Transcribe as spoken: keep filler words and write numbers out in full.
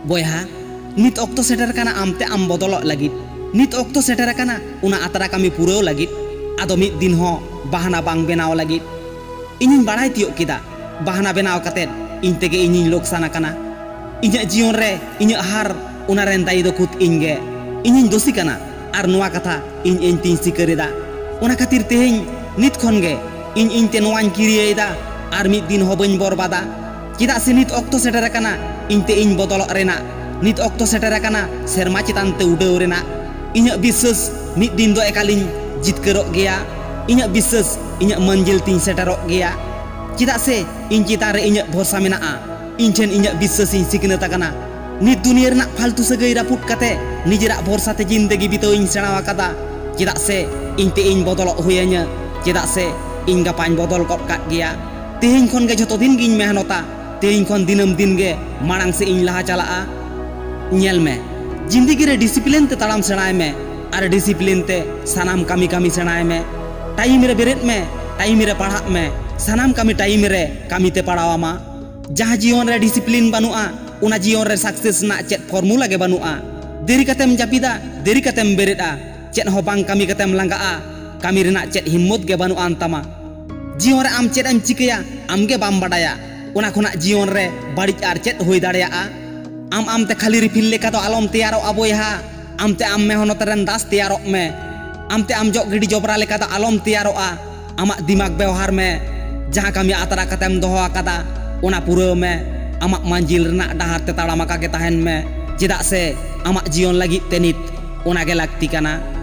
ᱵᱚᱭᱦᱟ, ᱱᱤᱛ ᱚᱠᱛᱚ ᱥᱮᱴᱮᱨ ᱟᱠᱟᱱᱟ ᱟᱢᱛᱮ ᱟᱢ ᱵᱚᱫᱚᱞᱚᱜ ᱞᱟᱹᱜᱤᱫ᱾ ᱱᱤᱛ ᱚᱠᱛᱚ ᱥᱮᱴᱮᱨ ᱟᱠᱟᱱᱟ ᱚᱱᱟ ᱟᱛᱨᱟ ᱠᱟᱹᱢᱤ ᱯᱩᱨᱟᱹᱣ ᱞᱟᱹᱜᱤᱫ᱾ ᱟᱫᱚ ᱢᱤᱫ ᱫᱤᱱ ᱦᱚᱸ ᱵᱟᱦᱟᱱᱟ ᱵᱟᱝ ᱵᱮᱱᱟᱣ ᱞᱟᱹᱜᱤᱫ᱾ ᱤᱧᱤᱧ ᱵᱟᱲᱟᱭ ᱛᱤᱭᱳᱜ ᱠᱮᱫᱟ, ᱵᱟᱦᱟᱱᱟ ᱵᱮᱱᱟᱣ ᱠᱟᱛᱮᱫ ᱤᱧ ᱛᱮᱜᱮ ᱤᱧᱤᱧ ᱞᱳᱠᱥᱟᱱ ᱟᱠᱟᱱᱟ᱾ ᱤᱧᱟᱹᱜ ᱡᱤᱭᱚᱱ ᱨᱮ ᱤᱧᱟᱹᱜ ᱦᱟᱨ, ᱚᱱᱟ ᱨᱮᱱ ᱫᱟᱭᱤ ᱫᱚ ᱠᱷᱩᱫ ᱤᱧ ᱜᱮ᱾ ᱤᱧᱤᱧ ᱫᱳᱥᱤ ᱠᱟᱱᱟ, ᱟᱨ ᱱᱚᱣᱟ ᱠᱟᱛᱷᱟ ᱤᱧ ᱤᱧ ᱛᱤᱧ ᱥᱤᱠᱟᱹᱨ ᱮᱫᱟ᱾ ᱚᱱᱟ ᱠᱷᱟᱹᱛᱤᱨ ᱛᱮᱦᱮᱧ ᱱᱤᱛ ᱠᱷᱚᱱ ᱜᱮ ᱤᱧ ᱤᱧ ᱛᱮ ᱱᱚᱣᱟᱧ ᱠᱤᱨᱤᱭᱟᱹᱭᱮᱫᱟ, ᱟᱨ ᱢᱤᱫ ᱫᱤᱱ ᱦᱚᱸ ᱵᱟᱹᱧ ᱵᱚᱨᱵᱟᱫᱟ᱾ ᱪᱮᱫᱟᱜ ᱥᱮ ᱱᱤᱛ ᱚᱠᱛᱚ ᱥᱮᱴᱮᱨ ᱟᱠᱟᱱᱟ ᱤᱧ ᱛᱮ ᱤᱧ ᱵᱚᱫᱚᱞᱚᱜ ᱨᱮᱱᱟᱜ᱾ ᱱᱤᱛ ᱚᱠᱛᱚ ᱥᱮᱴᱮᱨ ᱟᱠᱟᱱᱟ ᱥᱮᱨᱢᱟ ᱪᱮᱛᱟᱱ ᱛᱮ ᱩᱰᱟᱹᱣ ᱨᱮᱱᱟᱜ᱾ ᱤᱧᱟᱹᱜ ᱵᱤᱥᱥᱟᱹᱥ ᱢᱤᱫ ᱫᱤᱱ ᱫᱚ ᱮᱠᱟᱞᱤᱧ ᱡᱤᱛᱠᱟᱹᱨᱚᱜ ᱜᱮᱭᱟ᱾ ᱤᱧᱟᱹᱜ ᱵᱤᱥᱥᱟᱹᱥ ᱤᱧᱟᱹᱜ ᱢᱟᱹᱱᱡᱤᱞ ᱛᱤᱧ ᱥᱮᱴᱮᱨᱚᱜ ᱜᱮᱭᱟ᱾ ᱪᱮᱫᱟᱜ ᱥᱮ ᱤᱧ ᱪᱮᱛᱟᱱ ᱨᱮ ᱤᱧᱟᱹᱜ ᱵᱷᱚᱨᱥᱟ ᱢᱮᱱᱟᱜᱼᱟ᱾ ᱤᱧ ᱴᱷᱮᱱ ᱤᱧᱟᱹᱜ ᱵᱤᱥᱥᱟᱹᱥ ᱤᱧ ᱥᱤᱠᱷᱱᱟᱹᱛ ᱟᱠᱟᱱᱟ᱾ ᱱᱤᱛ ᱫᱩᱱᱤᱭᱟᱹ ᱨᱮᱱᱟᱜ ᱯᱷᱟᱞᱛᱩ ᱥᱟᱹᱜᱟᱹᱭ ᱨᱟᱹᱯᱩᱫ ᱠᱟᱛᱮ ᱱᱤᱡᱮᱨᱟᱜ ᱵᱷᱚᱨᱥᱟ ᱛᱮ ᱡᱤᱱᱫᱮᱜᱤ ᱵᱤᱛᱟᱹᱣ ᱤᱧ ᱥᱮᱬᱟ ᱟᱠᱟᱫᱟ᱾ ᱪᱮᱫᱟᱜ ᱥᱮ ᱤᱧ ᱛᱮ ᱤᱧ ᱵᱚᱫᱚᱞᱚᱜ ᱦᱩᱭᱟᱹᱧᱟᱹ᱾ ᱪᱮᱫᱟᱜ ᱥᱮ ᱤᱧ ᱜᱟᱯᱟᱧ ᱵᱚᱫᱚᱞ ᱜᱚᱫ ᱠᱟᱜ ᱜᱮᱭᱟ᱾ ᱛᱮᱦᱮᱧ ᱠᱷᱚᱱ ᱜᱮ ᱡᱷᱚᱛᱚ ᱫᱤᱱ ᱜᱤᱧ ᱢᱮᱦᱱᱚᱛᱟ᱾ ᱛᱮᱦᱮᱧ ᱠᱷᱚᱱ ᱫᱤᱱᱟᱹᱢ ᱫᱤᱱ ᱜᱮ ᱢᱟᱲᱟᱝ ᱥᱮᱫ ᱤᱧ ᱞᱟᱦᱟ ᱪᱟᱞᱟᱜᱼᱟ᱾ ᱧᱮᱞ ᱢᱮ, ᱡᱤᱱᱫᱮᱜᱤ ᱨᱮ ᱰᱤᱥᱤᱯᱞᱤᱱ ᱛᱮ ᱛᱟᱲᱟᱢ ᱥᱮᱬᱟᱭ ᱢᱮ ᱟᱨ ᱰᱤᱥᱤᱯᱞᱤᱱ ᱛᱮ ᱥᱟᱱᱟᱢ ᱠᱟᱹᱢᱤ ᱠᱟᱹᱢᱤ ᱥᱮᱬᱟᱭ ᱢᱮ᱾ ᱴᱟᱭᱤᱢ ᱨᱮ ᱵᱮᱨᱮᱫ ᱢᱮ, ᱴᱟᱭᱤᱢ ᱨᱮ ᱯᱟᱲᱦᱟᱜ ᱢᱮ, ᱥᱟᱱᱟᱢ ᱠᱟᱹᱢᱤ ᱴᱟᱭᱤᱢ ᱨᱮ ᱠᱟᱹᱢᱤ ᱛᱮ ᱯᱟᱲᱟᱣ ᱟᱢᱟ᱾ ᱡᱟᱦᱟᱸ ᱡᱤᱭᱚᱱ ᱨᱮ ᱰᱤᱥᱤᱯᱞᱤᱱ ᱵᱟᱹᱱᱩᱜᱼᱟ, ᱚᱱᱟ ᱡᱤᱭᱚᱱ ᱨᱮ ᱥᱟᱠᱥᱮᱥ ᱨᱮᱱᱟᱜ ᱪᱮᱫ ᱯᱷᱚᱨᱢᱩᱞᱟ ᱜᱮ ᱵᱟᱹᱱᱩᱜᱼᱟ᱾ ᱫᱮᱨᱤ ᱠᱟᱛᱮᱢ ᱡᱟᱹᱯᱤᱫᱟ, ᱫᱮᱨᱤ ᱠᱟᱛᱮᱢ ᱵᱮᱨᱮᱫᱼᱟ, ᱪᱮᱫ ᱦᱚᱸ ᱵᱟᱝ ᱠᱟᱹᱢᱤ ᱠᱟᱛᱮᱢ ᱞᱟᱸᱜᱟᱜᱼᱟ, ᱠᱟᱹᱢᱤ ᱨᱮᱱᱟᱜ ᱪᱮᱫ ᱦᱤᱢᱢᱚᱛ ᱜᱮ ᱵᱟᱹᱱᱩᱜ ᱟᱱ ᱛᱟᱢᱟ᱾ ᱡᱤᱭᱚᱱ ᱨᱮ ᱟᱢ ᱪᱮᱫ ᱮᱢ ᱪᱤᱠᱟᱹᱭᱟ, ᱟᱢ ᱜᱮ ᱵᱟᱢ ᱵᱟᱰᱟᱭᱟ᱾ ᱚᱱᱟ ᱠᱷᱚᱱᱟᱜ ᱡᱤᱭᱚᱱ ᱨᱮ ᱵᱟᱹᱲᱤᱡ ᱟᱨ ᱪᱮᱫ ᱦᱩᱭ ᱫᱟᱲᱮᱭᱟᱜᱼᱟ? ᱟᱢ ᱟᱢᱛᱮ ᱠᱷᱟᱹᱞᱤ ᱨᱤᱯᱷᱤᱞ ᱞᱮᱠᱟ ᱫᱚ ᱟᱞᱚᱢ ᱛᱮᱭᱟᱨᱚᱜᱼᱟ ᱵᱚᱭᱦᱟ᱾ ᱟᱢᱛᱮ ᱟᱢ ᱢᱮᱦᱱᱚᱛ ᱨᱮᱱ ᱫᱟᱥ ᱛᱮᱭᱟᱨᱚᱜ ᱢᱮ᱾ ᱟᱢᱛᱮ ᱟᱢ ᱡᱚᱜ ᱜᱤᱰᱤ ᱡᱚᱵᱽᱨᱟ ᱞᱮᱠᱟ ᱫᱚ ᱟᱞᱚᱢ ᱛᱮᱭᱟᱨᱚᱜᱼᱟ᱾ ᱟᱢᱟᱜ ᱫᱤᱢᱟᱜᱽ ᱵᱮᱣᱦᱟᱨ ᱢᱮ᱾ ᱡᱟᱦᱟᱸ ᱠᱟᱹᱢᱤ ᱟᱛᱨᱟ ᱠᱟᱛᱮᱢ ᱫᱚᱦᱚ ᱟᱠᱟᱫᱟ, ᱚᱱᱟ ᱯᱩᱨᱟᱹᱣ ᱢᱮ᱾ ᱟᱢᱟᱜ ᱢᱟᱹᱱᱡᱤᱞ ᱨᱮᱱᱟᱜ ᱰᱟᱦᱟᱨ ᱛᱮ ᱛᱟᱲᱟᱢ ᱟᱠᱟ ᱜᱮ ᱛᱟᱦᱮᱱ ᱢᱮ, ᱪᱮᱫᱟᱜ ᱥᱮ ᱟᱢᱟᱜ ᱡᱤᱭᱚᱱ ᱞᱟᱹᱜᱤᱫ ᱛᱮ ᱱᱤᱛ ᱚᱱᱟ ᱜᱮ ᱞᱟᱹᱠᱛᱤ ᱠᱟᱱᱟ᱾